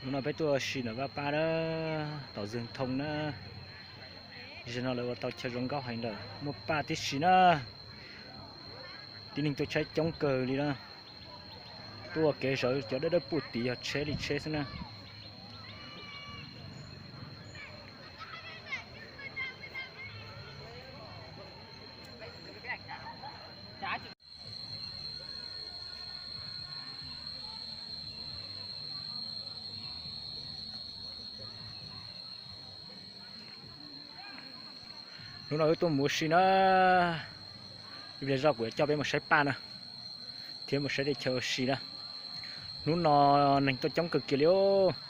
Hnub no peb tuaj ua si ntawm vaj paj na, tom Zwg Thoo na. Zaum no lawv ua tau chaw zoo nkauj heev lawm, muaj paj tib si na. Tib neeg tuaj tshaib coob kawg li na. Tuaj ua kev zawv cov dawb dawb puj tid yog tsheb li tsheb xwb na. Hnub no wb tuaj mus ua si na, ib pliag zoj kuv yuav coj peb mus saib paj na, thiab mus saib tej chaw ua si na. Hnub no neeg tuaj coob kawg kiag li os.